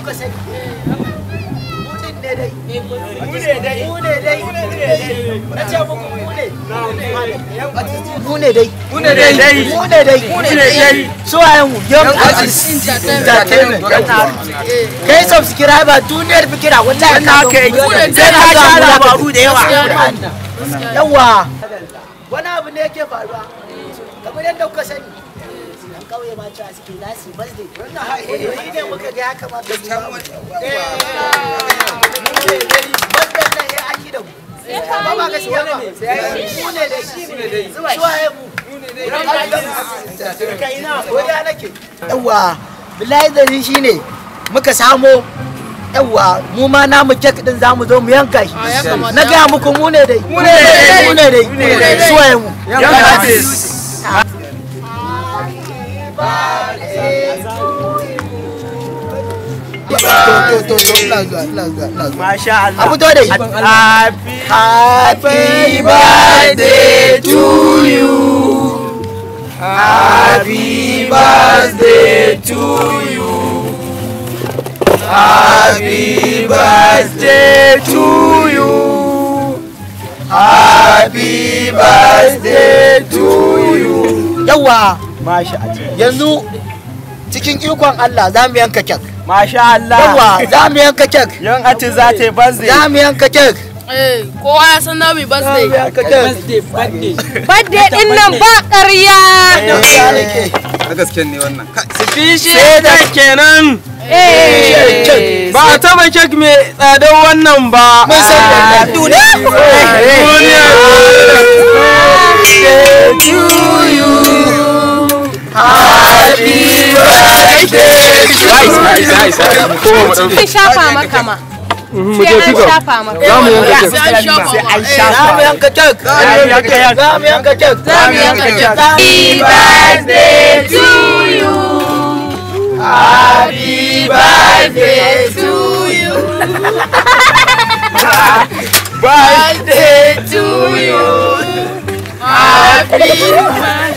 kuka sani, mu din ne dai. Mu ne dai. Mu ne dai. Na ce muku mu ne. Mu ne dai. Mu ne dai. Mu ne dai. Mu ne dai. Su waye mu? Young Artist Entertainment. Kai subscriber duniyar fikira wallahi Wannan haka yake. Sai Ka sha labaru da yawa. Yawa. Wani abu ne yake faruwa. Kamar yadda kuka sani. Yan kauye ma cewa suke za su yi birthday. Ni ne muka ga ya kamata mu yi. Birthday nan sai an yi da mu. Ba ba gaskiya ba. Mu ne dai. Su waye mu? Godiya nake. Yawa, billahi dari shine muka samo yawa mu ma namu kek din zamu zo mu yanka shi. Na gaya muku mu ne dai. Mu ne dai. Mu ne dai. Mu ne dai. Su waye mu? Young Artist. To ina zuwa ina zuwa ina zuwa. Masha Allah. A fito da shi. Happy Happy birthday to you. Happy birthday to you. Happy birthday to you. Happy birthday to you. Yawa, Masha Allah. yanzu cikin ikon Allah za mu yanka kek. Masha Allah. Yawa, za mu yanka kek. Young Artist za ta yi birthday. Za mu yanka kek. Eh, kowa ya san na mai Za mu birthday. yanka kek. Birthday din nan ba ƙarya. Godiya nake. Na gasken ne wannan. Kai, Sai da kenan. Eh. Ba a taba kek mai tsadar wannan ba. Mun san wannan. Duniya. To you. Happy birthday. Sun shafa maka ma. Sai an shafa maka. Za mu yanka kek. Sai an shafa ma. An Za shafa. mu yanka kek. Za mu yanka kek. Za mu yanka kek. Za mu yanka kek. Happy birthday to you. Happy birthday To you. Birthday To you. Happy birthday.